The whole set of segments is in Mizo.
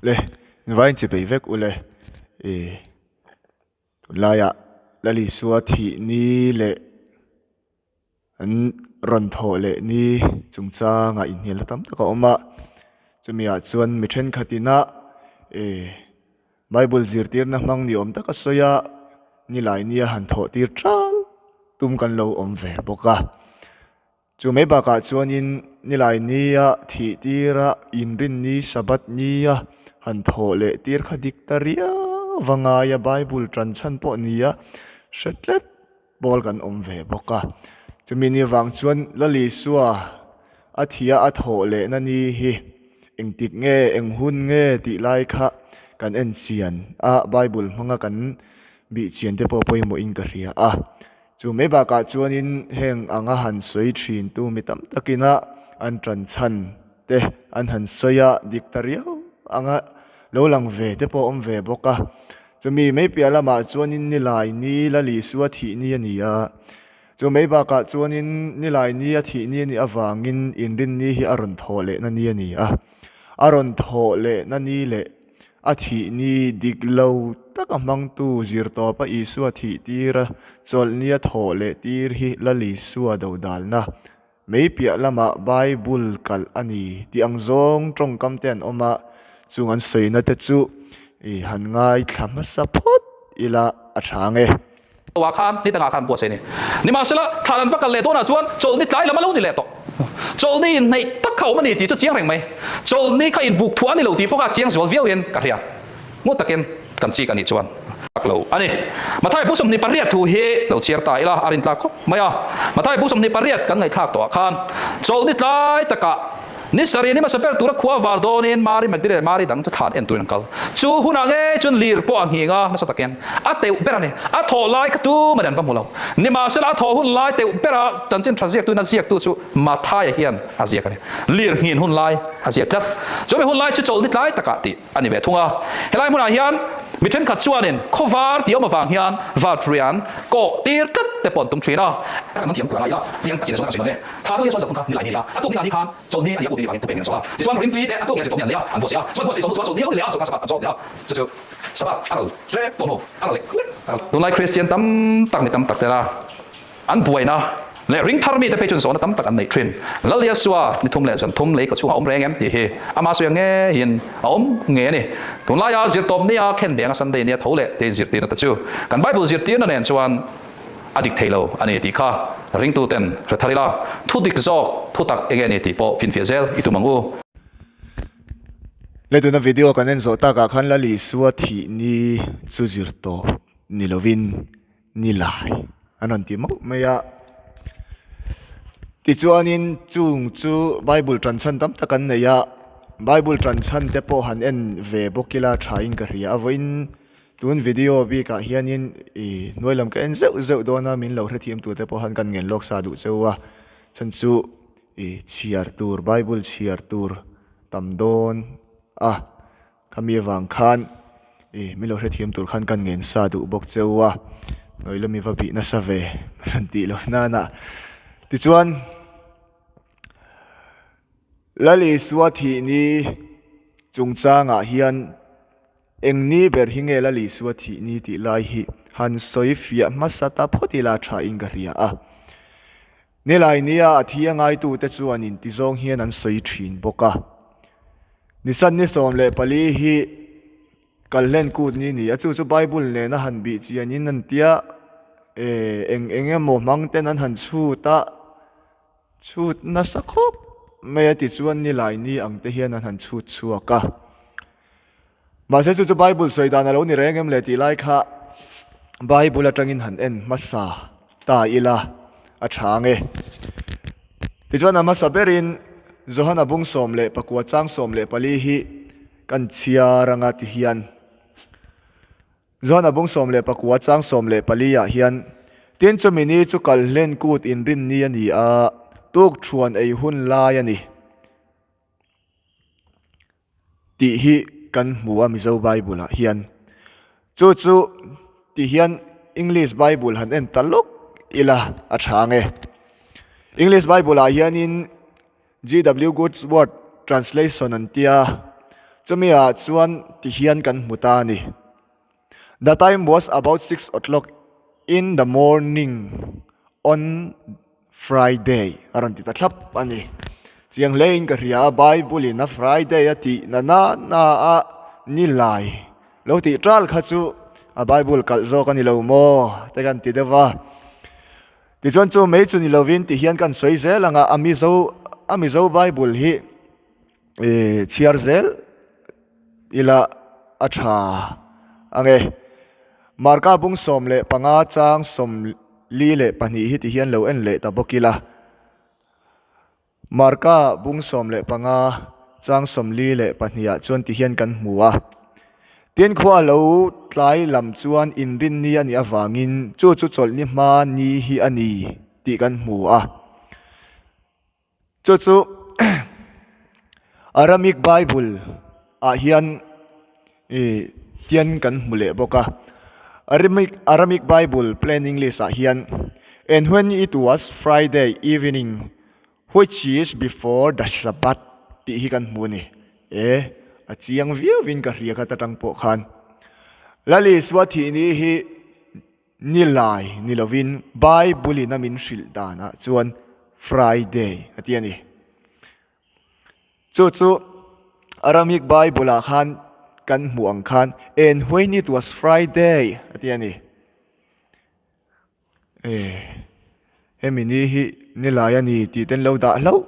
Le vain chi bei vek ule ih tunlaiah Lalisua thih ni leh an rawn thawh leh ni chungchangah inhnialna tam tak a awm a chumi ah chuan mi thenkhat ina ih Bible zirtirna hmang ni awm taka sawi a nilai nia han thawh tir tal tum kan lo awm ve bawk a. Chu mai bakah chuanin nilai nia thih tira inrinni Sabbath nia han thawh leh tir kha dik ta riau va ngai a, Bible tan chhan pawh nia hre tlat pawl kan awm ve bawk a. Chumi ni vang chuan Lal Isua a thih a a thawh lehna ni hi engtik nge eng hun nge tih lai kha kan en chian a, Bible hmanga kan bih chian te pawh pawimawhin ka hria a. Chu mai bakah chuanin heng anga han sawi thintu mi tam takina an tan chhan te an han sawi a, dik ta riau anga lo lang ve te pawh a awm ve bawk a. Chumi mai piah lamah chuanin Nilai ni Lalisua thih ni a ni a, chu mai bakah chuanin Nilai ni a thih ni a nih avangin inrinni hi a rawn thawh lehna ni a ni a, a rawn thawh lehna ni leh A thih ni dik lo taka hmangtu zirtawpa Isua thih tira chawlhnia thawh leh tir hi Lal Isua dodalna mei piah lamah Bible kalh a ni tih ang zawng tawngkam te an awm a, chung an sawina te chu i han ngaithla hmasa phawt ila a tha ang e. Ah khan ni dangah khan buatsaih a ni. Nimahsela, thlan an va kal leh dawnah chuan chawlhni tlai lam a lo ni leh tawh. Chawlhni inhneih tak kha a awm a ni tih chu chiang reng mai. Chawlhni kha inbuk thuah a ni lo tih pawh kha a chiang zual viau in ka hria. Ngut takin kan chik a nih chuan tak lo a ni. Mathai bu 28 thu hi lo chhiar ta ila a rintlak khawp mai a. Mathai bu 28 kan ngaihthlak tawhah khan chawlhni tlai takah Ni sarih ni hmasa ber tura khua var dawnin Mari Magdalene leh Mari dang chu thlan en turin an kal. Chu hunah ngei chuan lir pawh a nghing a, nasa takin a teuh ber a ni. A thawh lai kha tumah an va hmu lo. Nimahsela a thawh hun lai teuh bera chanchin tha ziaktuin a ziaktu chu Mathaia hian a ziak a ni. Lir nghin hun lai a ziak tlat. Chumi hun lai chu chawlhni tlai takah tih a ni ve thung a. Helai hmunah hian mi thenkhat chuanin khawvar tih awm avang hian Valtrian kawh tir tlat te pawh an tum thin a. Kan thiam tur a ngai a, tiang chin zawng a sawi dawn e. Thla rawng hian sawn kha nilai ni a, a tuk nilai ni khan chawlhni a ni a kut ni vangin thupek nen an saw a. Tichuan rimtui te a tuk leh zirtawp ni an lei a, an buatsaih a. Chuan buatsaih sawm hnu chuan chawlhni a lo ni leh a, chawlhkar Sabbath an zawt leh a. Chu chu Sabbath a ral hrep tawh hnu a ral lek lek a ral. Tunlai Kristian tam tak mi tam tak tela an buaina leh ring thar mite phei chuan zawhna tam tak an neih thin. Lal Yesua ni thum leh zan thum lei ka chhungah a awm reng em tih hi ama sawi ang ngeiin a awm ngei a ni. Tunlaia zirtawp nia khen ve anga Sunday nia tho leh te inzirtirna te chu kan Bible zirtirna nen chuan a dik thei lo a ni tih kha ringtuten hre thar ila, thu dik zawk thu tak enge a ni tih pawh finfiah zel i tum ang u. Le tuna video kan en zawh takah khan Lal Isua thih ni chu zir tawp ni lovin ni lai an rawn ti mauh mai a. Tichuanin chung chu Bible tan chhan tam tak an nei a, Bible tan chhan te pawh han en ve bawk ila thain ka hria a, vawiin Tun video bikah hianin ih hnuai lam ka en zeuh zeuh dawn a, min lo hrethiam tur te pawh han kan ngen lawk sa duh cheu a, chhan chu ih chhiar tur bible chhiar tur tam dawn a, khami avang khan ih min lo hrethiam tur khan kan ngen sa duh bawk cheu a, hnuai lami va bih nasa ve han tih loh nana tichuan Lal Isua thih ni chungchangah hian. Eng ni ber hi nge Lal Isua thih ni tih lai hi han sawi fiah hmasa ta phawt ila tha in ka hria a. Nilai nia a thi a ngaitute chuan in ti zawng hian an sawi thin bawk a. Nisan ni 14 hi Kalhlen kut ni ni a, chu chu Bible nena han bih chian in an tia eng eng emaw hmang ten an han chhut a, Chhut nasa khawp mai a tichuan nilai ni ang te hian an han chhut chhuak a. Mahse chu chu Bible sawi dan a lo ni reng em le tih lai kha Bible atangin han en hmasa ta ila a tha ang e. Tichuan a hmasa berin Johana bung 19 chang 14 hi kan chhiar anga ti hian Johana bung 19 chang 14 ah hian, Tin chumi ni chu kal hlen kut inrin ni a ni a, tuk thuan ei hun lai a ni tih hi kan hmu a Mizo Bible ah hian. Chu chu ti hian English Bible han en ta lawk ila a tha ang e. English Bible ah hianin GW Goodword Translation an tia. Chumi ah chuan ti hian kan hmu ta a ni. The time was about 6 o'clock in the morning on Friday a rawn ti ta thlap a ni. Chiang hlein ka hria a, Bible in a Friday a tih na na na a ni lai lo tih tal kha chu a Bible kalh zawk a ni lo maw te kan ti deuh va. Tichuan chu mai chu ni lovin ti hian kan sawi zel ang a, a Mizo a Mizo Bible hi ih chhiar zel ila a tha ang e. Marka bung 15 chang 42 hi ti hian lo en leh ta bawk ila. Marka bung 15 chang 42 ah chuan ti hian kan hmu a. Tin khua lo tlai lam chuan inrinni a nih avangin chu chu chawlhni hma ni hi a ni tih kan hmu a. Chu chu Aramaic Bible ah hian ih tian kan hmu leh bawk a. Aramaic Aramaic Bible Plain English ah hian And when it was Friday evening which is before the Sabbath tih hi kan hmu a ni. E, a chiang viauin ka hria khat atang pawh khan. Lal Isua thih ni hi Ni lai ni lovin Bible in a min hrilh danah chuan Friday a ti a ni. Chu chu Aramaic Bible ah khan kan hmuh ang khan And when it was Friday a ti a ni. E, hemi ni hi ni lai a ni tih ten lo dah hlauh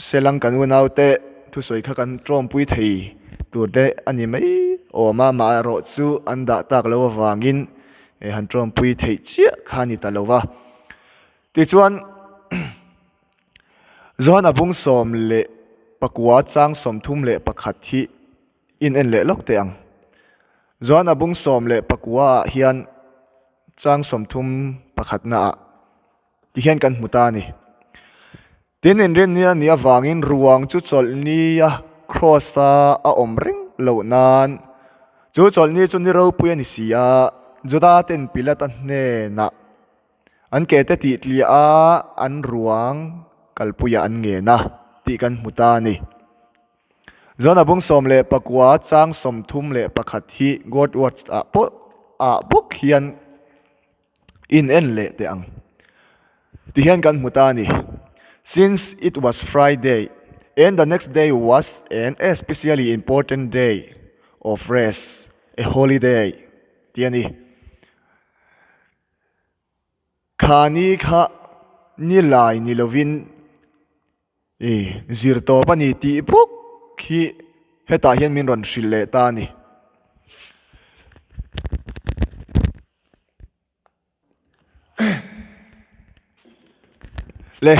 selang kan unaute thusawi kha kan tawmpui thei tur te a ni mai awm a, amaherawh chu an dah tak loh avangin eh han tawmpui theih chiah kha a ni ta lo va. Tichuan Johana bung 19 chang 31 hi in en leh lawk teh ang. Johana bung 19 ah hian chang 31 naah ti hian kan hmu ta a ni. Tin inrinni a nih avangin ruang chu chawlhni a cross a a awm reng loh nan chu chawlhni chu ni ropui a ni si a, Juda ten Pilata hnenah an ke te tih tliah a an ruang kalpuiah an ngen a tih kan hmu ta a ni. John a bung 19 chang 31 hi God Watch ah pawh ah bawk hian in en leh teh ang ti hian kan hmu ta a ni. Since it was Friday and the next day was an especially important day of rest, a holiday ti a ni. Kha ni kha ni lai ni lovin I zir tawp a ni tih bawk hi hetah hian min rawn hrilh leh ta a ni. Le,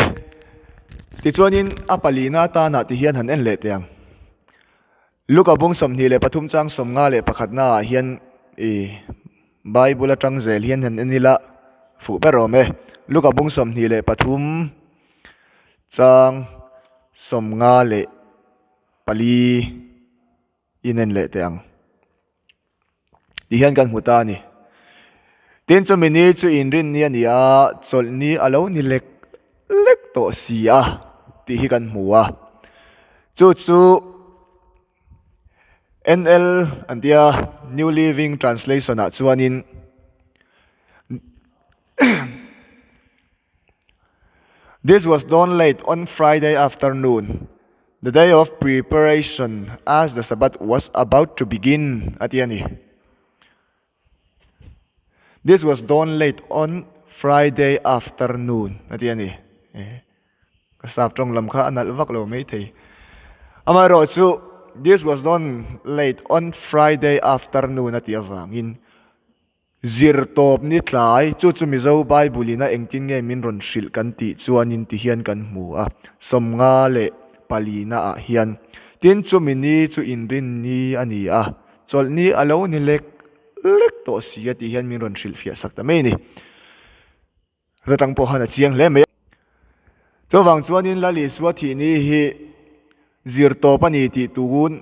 tichuanin a palina atanah ti hian han en leh teh ang. Luka bung 23 chang 51 naah hian i Bible atang zel hian han en ila fuh ber awm e. Luka bung 23 Chang 54 inen leh teh ang tih hian kan hmu ta a ni. Tin chumi ni chu inrinni a ni a, chawlhni a lo ni lek lek tawh si a tih hi kan hmu a. Chu chu NL an tia New Living Translation ah chuanin This was done late on Friday afternoon, the day of preparation as the Sabbath was about to begin, a ti a ni. This was done late on Friday afternoon, a ti a ni. Ka sap tawng lam kha a nalh vak lo mai thei. Amaherawh chu, this was done late on Friday afternoon a tih avangin Zir tawp ni tlai, chu chu Mizo Bible in a engtin nge min rawn hrilh kan tih chuanin ti hian kan hmu a, 54 na ah hian. Tin chumi ni chu inrin ni a ni a, chawlh ni a lo ni lek lek tawh si a tih hian min rawn hrilh fiah sak ta mai a ni. Zatang pawh khan a chiang hle mai a. Chuvang chuanin Lal Isua thih ni hi zir tawp a ni tih tun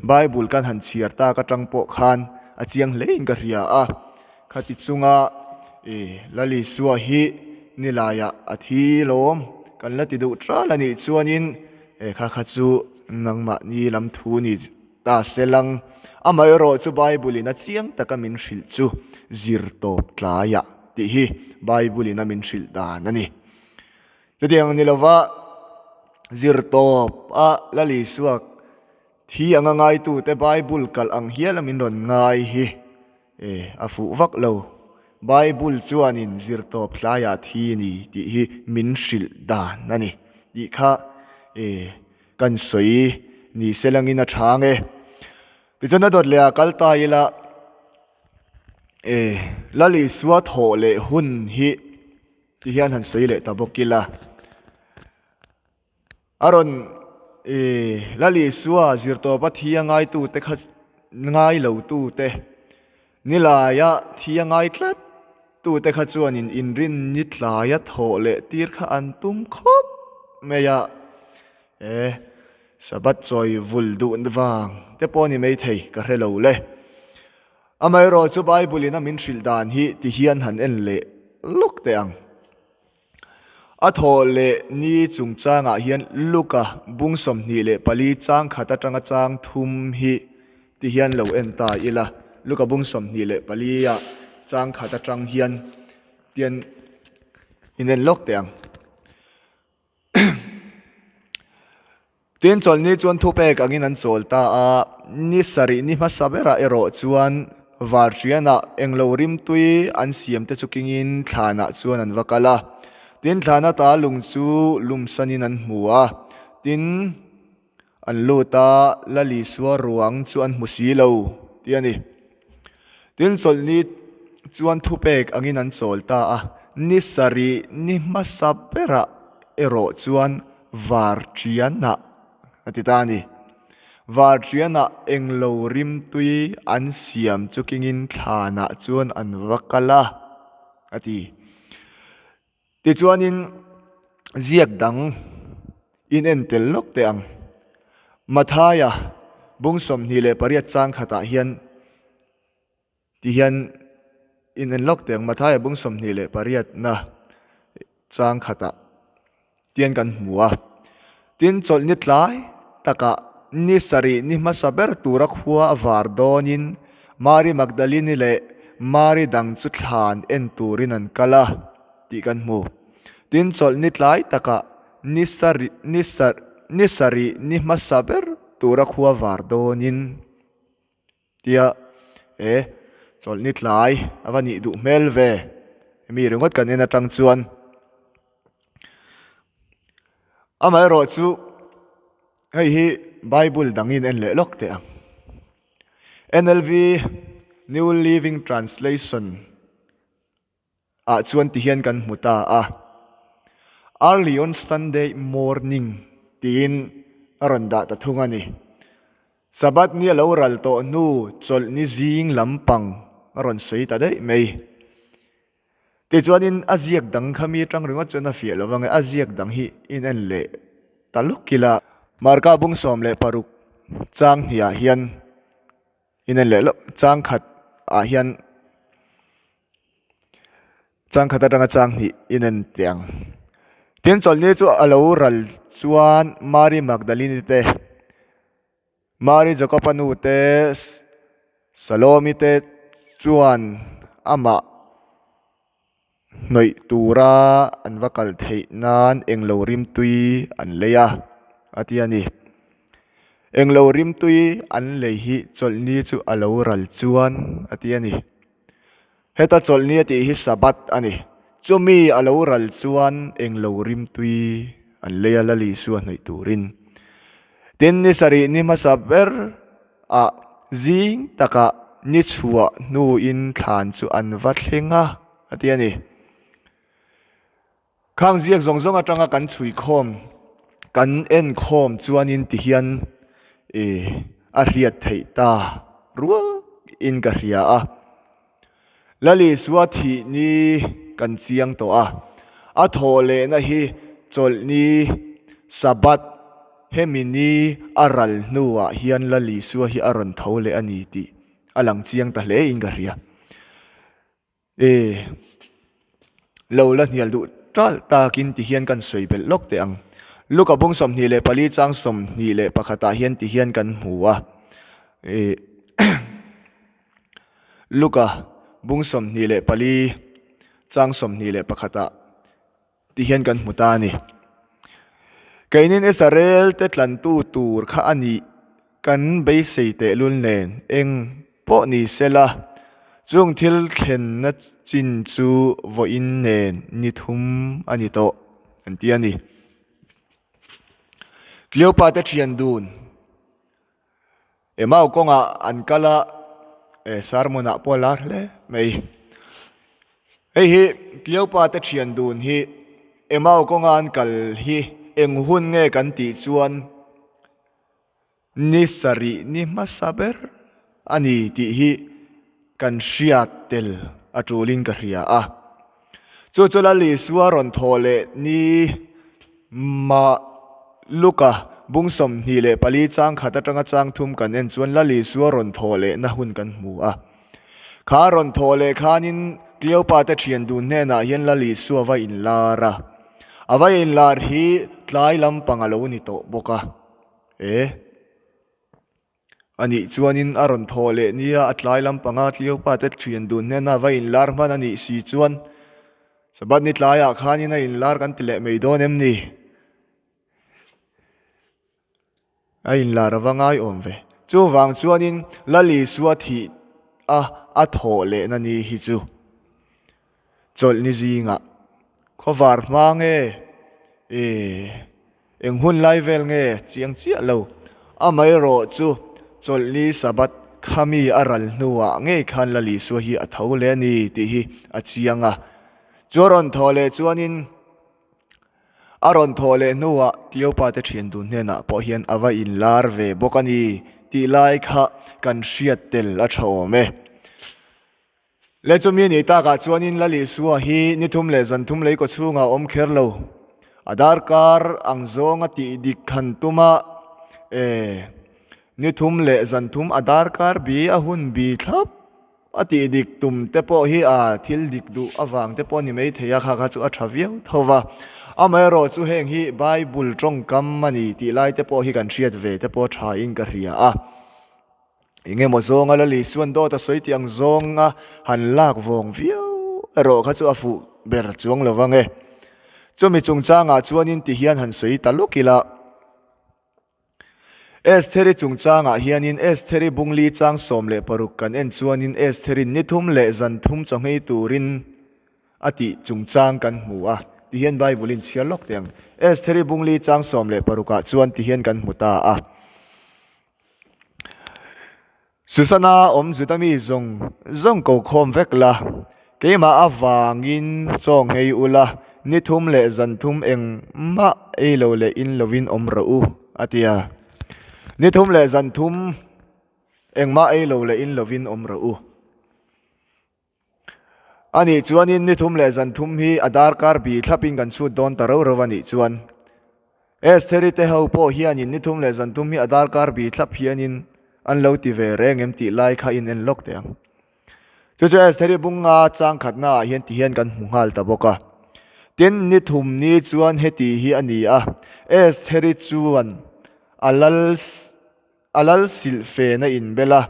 Bible kan han chhiar tak atang pawh khan a chiang hlein ka hria a. Khati chunga Lal Isua hi nilaiah a thi lawm kan la ti duh tral a nih chuanin kha kha chu. nangmahni lam thu ni ta se lang. Amaherawh chu Bible in a chiang taka min hrilh chu zir tawp tlaiah tih hi Bible in a min hrilh dan a ni. Chutiang ni lova zir tawp a Lal Isua thi anga ngaitute Bible kalh ang hial a min rawn ngai hi E, a fuh vak lo. Bible chuanin zirtawp tlaiah thi ni tih hi min hrilh dan a ni tih kha e, kan sawi ni se langin a chhang e. Tichuan a dawt leh ah kal ta ila e, Lal Isua thawh leh hun hi ti hian han sawi leh ta bawk ila. A rawn i Lal Isua zirtawpa thi a ngaitute kha ngai lotute, nilaia thi a ngai tlat tute kha chuanin inrin ni tlaia thawh leh tir kha an tum khawp mai a. E, Sabbath chawi vul duh vang te pawh a ni maithei ka hre lo le. Amaherawhchu Bible in a min hrilh dan hi ti hian han en leh lawk teh ang. A thawh leh ni chungchangah hian Luka bung 24 chang khat atanga chang thum hi ti hian lo en ta ila. Luka bung 24 ah chang khat atang hian tian inen lawk teh ang. Tin, chawlhni chuan thupek angin an chawl ta a, ni sarih ni hmasa berah erawh chuan varhrianah englo rimtui an siam te chu kingin thlanah chuan an va kal a. Tin, thlan ata lung chu lumsanin an hmu a, tin, an lut a, Lal Isua ruang chu an hmu si lo, tih a ni. Tin, chawlhni chuan thupek angin an chawl ta a, ni sarih ni hmasa berah erawh chuan Varṭianah a ti ta a ni. Varṭianah englo rimtui an siam chu kingin thlanah chuan an va kal a, a ti. Tichuanin ziak dang in en tel lawk teh ang. Mathaia bung 28 chang khatah hian Ti hian in en lawk teh ang, Mathaia bung 28 na chang khatah tian kan hmu a. Tin, chawlhni tlai takah ni sarih ni hmasa ber tura khua a var dawnin Mari Magdalini leh Mari dang chu thlan en turin an kal a tih kan hmu. Tin, chawlhni tlai takah ni sarih ni sarih ni hmasa ber tura khua var dawnin Tia, E, chawlhni tlai a va nih duh hmel ve, hemi ringawt kan en atang chuan. Amaherawh chu hei hi Bible dangin en leh lawk teh ang. NLV, New Living Translation, ah chuan ti hian kan hmu ta a, Early on Sunday morning tiin a rawn dah ta thung a ni. Sabbath ni a lo ral tawh hnu chawlhni zing lampang a rawn sawi ta daih mai. Tichuanin a ziak dang kha mi atang ringawt chuan a fiah lo vang e, a ziak dang hi in en leh ta lawk ila. Marka bung 16 chang hniah hian in en leh lawk chang khat ah hian Chang khat atanga chang hnih in en teh ang. Tin, chawlhni chu a lo ral chuan Mari Magdalini te, Mari Jakoba nu te, Salomi te chuan amah hnawih tura an va kal theih nan englo rimtui an lei a, a ti a ni. Englo rimtui an lei hi chawlhni chu a lo ral chuan a ti a ni. Heta chawlhni a tih hi Sabbath a ni. Chumi a lo ral chuan englo rimtui an lei a Lal Isua hnawih turin. Tin, ni sarih ni hmasa ber ah zing takah ni chhuah hnuin thlan chu an va thleng a, a ti a ni. Khang ziak zawng zawng atanga kan chhui khawm, kan en khawm chuanin ti hian i a hriat theih ta ruak in ka hria a. Lal Isua thih ni kan chiang tawh a, a thawh lehna hi chawlhni, Sabbath, hemi ni a ral hnuah hian Lal Isua hi a rawn tho leh a ni tih a lang chiang ta hle in ka hria. E, lo la hnial duh tal takin ti hian kan sawi belh lawk teh ang. Luka bung 24 chang 21 ah hian ti hian kan hmu a. Ih Luka bung 24 chang 21 ah ti hian kan hmu ta a ni. Keinin Israel te tlantu tur kha a nih kan beisei tehlul nen eng pawh ni sela, chung thil thlenna chin chu vawiin nen ni thum a ni tawh an ti a ni. Cleopa te thian dun Emau kawngah an kal a, e sermon ah pawh a lar hle mai. Hei hi Cleopa te thian dun hi Emau kawnga an kal hi eng hun nge kan tih chuan ni sarih ni hmasa ber a ni tih hi kan hriat tel a tulin ka hria a. Chu chu Lal Isua rawn thawh leh ni mah Luka bung 24 chang khat atanga chang thum kan en chuan Lal Isua rawn thawh lehna hun kan hmu a. Kha rawn thawh leh khanin Cleopa te thian dun hnenah hian Lal Isua va inlar a. A va inlar hi tlai lampang a lo ni tawh bawk a. E. A nih chuanin a rawn thawh leh nia a tlai lampanga Cleopa te thian dun hnena va inlar hman a nih si chuan Sabbath ni tlaiah khanin a inlar kan ti leh mai dawn em ni? A inlar a va ngai awm ve. Chuvang chuanin Lal Isua thih a a thawh lehna ni hi chu Chawlhni zingah khawvar hma nge? E, eng hun lai vel nge chiang chiah lo. Amaherawh chu Chawlhni Sabbath khami a ral hnuah ngei khan Lal Isua hi a tho leh a ni tih hi a chiang a. Chu a rawn thawh leh chuanin a rawn thawh leh hnuah Cleopa te thian dun hnenah pawh hian a va inlar ve bawk a ni tih lai kha kan hriat tel a tha awm e. Le chumi a nih takah chuanin Lal Isua hi ni thum leh zan thum lei kaw chhungah a awm kher lo. A darkar ang zawnga tih dik han tum a, e, ni thum leh zan thum a darkar bi a hun bi thlap a tih dik tum te pawh hi a thil dik duh avang te pawh a ni maithei a, kha kha chu a tha viau tho va. Amaherawh chu heng hi Bible tawngkam a ni tih lai te pawh hi kan hriat ve te pawh tha in ka hria a. Eng emaw zawnga Lal Isua'n dawt a sawi tih ang zawnga han lak vawng viau erawh kha chu a fuh ber chuang lo vang e. Chumi chungchangah chuanin ti hian han sawi ta lawk ila. Estheri chungchangah hianin Estheri bungli chang 16 kan en chuanin Estheri'n ni thum leh zan thum chawnghei turin a tih chungchang kan hmu a, ti hian Bible-in chhiar lawk teh ang. Estheri bungli chang 16 ah chuan ti hian kan hmu ta a. Susana awm Juda mi zawng zawng ko khawm vek la, keimah avangin chaw nghei ula, ni thum leh zan thum engmah ei lo leh in lovin awm rawh u, a ti a. Ni thum leh zan thum engmah ei lo leh in lovin awm rawh u. A nih chuanin ni thum leh zan thum hi a darkar bi thlapin kan chhut dawn ta rau rau a nih chuan Estheri te ho pawh hianin ni thum leh zan thum hi a darkar bi thlap hianin an lo ti ve reng em tih lai kha in en lawk teh ang. Chu chu Estheri bunga chang khatna ah hian ti hian kan hmu nghal ta bawk a. Tin, ni thum ni chuan heti hi a ni a, Estheri chuan a lal A lal silhfen a inbel a,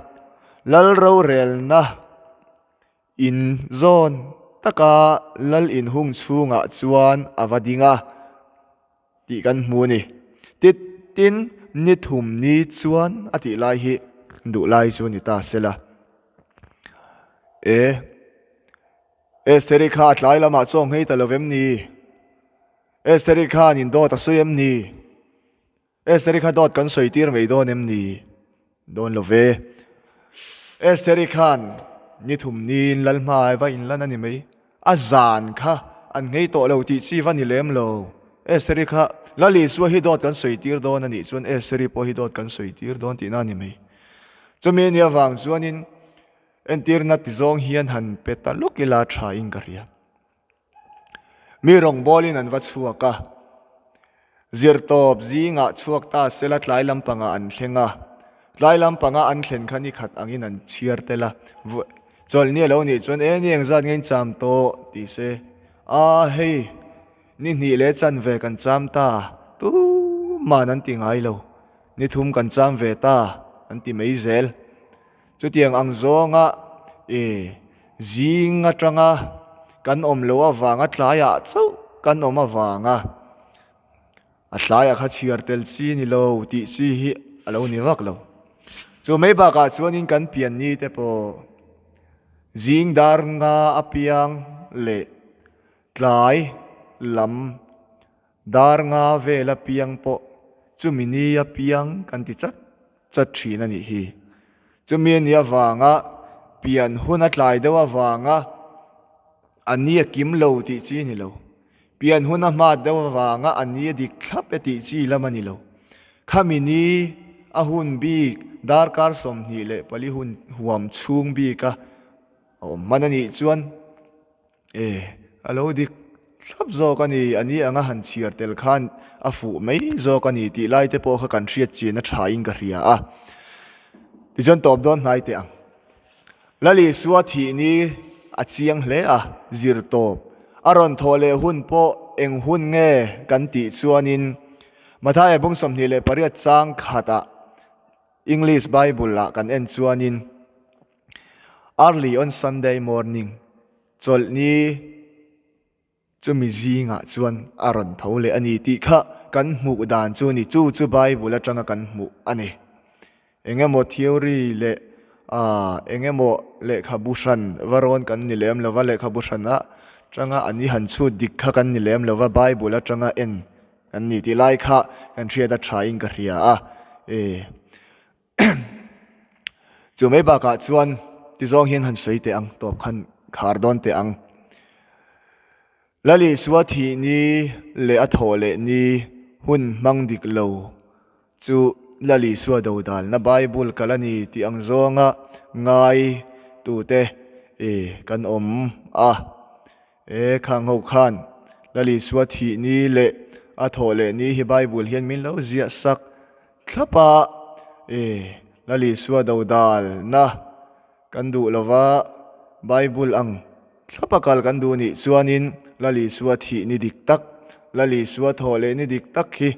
lal rorelna in zawn taka lal inhung chhungah chuan a va ding a tih kan hmu a ni. Tin, ni thum ni chuan a tih lai hi duh lai chu ni ta sela. E, Estheri kha a tlai lamah chaw nghei ta lo vem ni? Estheri khan indawt a sawi em ni? Estheri kha dawt kan sawi tir mai dawn em ni? Dawn lo ve. Estheri khan ni thum niin lal hma va inlan a ni mai. A zan kha an nghei tawh lo tih chi va ni lem lo. Estheri kha Lal Isua hi dawt kan sawi tir dawn a nih chuan Estheri pawh hi dawt kan sawi tir dawn tihna a ni mai. Chumi a nih avang chuanin entirna ti zawng hian han pe ta lawk ila tha in ka hria. Mi rawngbawlin an va chhuak a, zirtawp zingah chhuak ta sela tlai lampangah an thleng a, tlai lampanga an thlen kha ni khat angin an chhiar tel a, chawlhni a lo nih chuan e ni engzat nge in cham tawh tih se, a hei ni hnih leh chanve kan cham ta. Tuman an ti ngai lo. Ni thum kan cham ve ta an ti mai zel. Chutiang ang zawnga e zing atanga kan awm loh avanga tlaiah chauh kan awm avanga a tlaiah kha chhiar tel chi ni lo tih chi hi a lo ni vak lo. Chu mai bakah chuanin kan pian ni te pawh zing dar nga apiang leh tlai lam Dar nga vel apiang pawh chumi ni apiang kan ti chat chat thin a nih hi. Chumi a nih avanga pian hun a tlai deuh avanga a ni a kim lo tih chi a ni lo. Pian hun a hmat deuh avanga a ni a dik thlap e tih chi lam a ni lo. Khami ni a hun bik darkar 24 hun huam chhung bika a awm hman a nih chuan, E, a lo dik thlap zawk a ni, a ni anga han chhiar tel khan a fuh mai zawk a ni tih lai te pawh kha kan hriat chian a tha in ka hria a. Tichuan tawp dawn hnai teh ang. Lal Isua thih ni a chiang hle a, zir tawp. A rawn thawh leh hun pawh eng hun nge kan tih chuanin Mathaia bung 28 chang khatah English Bible ah kan en chuanin Early on Sunday morning, chawlhni chumi zingah chuan a rawn tho leh a ni tih kha kan hmuh dan chu a ni. Chu chu Bible atanga kan hmuh a ni. Eng emaw theory leh ah eng emaw lehkhabu hran va rawn kan ni lem lova, lehkhabu hran atanga an i han chhut dik kha kan ni lem lova, Bible atanga en kan ni tih lai kha kan hriat a thain ka hria a. E. Chu mai bakah chuan tizawng hian han sawi teh ang, tawp khan khar dawn teh ang. Lal Isua thih ni leh a thawh leh ni hun hmang dik lo chu Lal Isua dodalna Bible kal a ni tih ang zawnga ngai tute kan awm a. E, khang ho khan Lal Isua thih ni leh a thawh leh ni hi Bible hian min lo ziah sak thlap a. E, Lal Isua dodalna kan duh lova Bible ang thlap a kal kan duh nih chuanin Lal Isua thih ni dik tak, Lal Isua thawh leh ni dik tak hi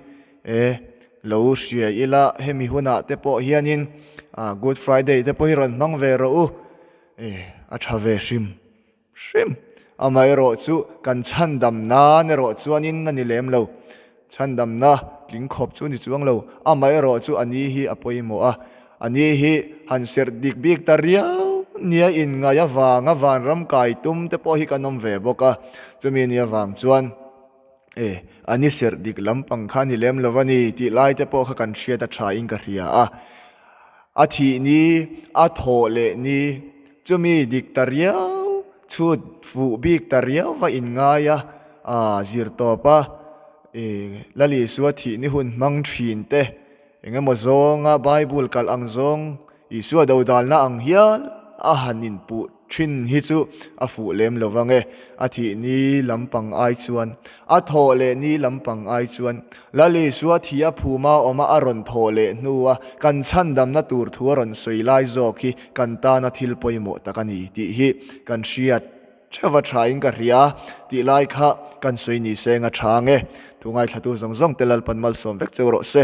e, lo hria ila hemi hunah te pawh hianin Good Friday te pawh hi rawn hmang ve rawh u. E, a tha ve hrim. Hrim. Amaherawh chu kan chhandam nan erawh chuanin a ni lem lo. Chhandamna tling khawp chu ni chuang lo. Amaherawh chu a ni hi a pawimawh a. A ni hi han serh dik bik ta riau nia inngaih avanga vanram kai tum te pawh hi kan awm ve bawk a. Chumi ni avang chuan e, a ni serh dik lampang kha a ni lem lo a ni tih lai te pawh kha kan hriat a tha in ka hria a. A thih ni, a thawh leh ni. Chumi dik ta riau, chhut fuh bik ta riau va inngai a, aa zir tawp a, i Lal Isua thih ni hun hmang thin te, eng emaw zawnga Bible kalh ang zawng, Isua dodalna ang hial a han inpuh thin hi chu a fuh lem lo vang e. A thih ni lampang ai chuan, a thawh leh ni lampang ai chuan, Lal Isua thih a phuma awma a rawn thawh leh hnua kan chhandamna tur thu a rawn sawi lai zawk hi kan tana thil pawimawh tak a ni tih hi kan hriat theuh a thain ka hria tih lai kha kan sawi ni se nga tha nge. Thu ngaithlatu zawng zawng te Lalpan malsawm vek cheu rawh se.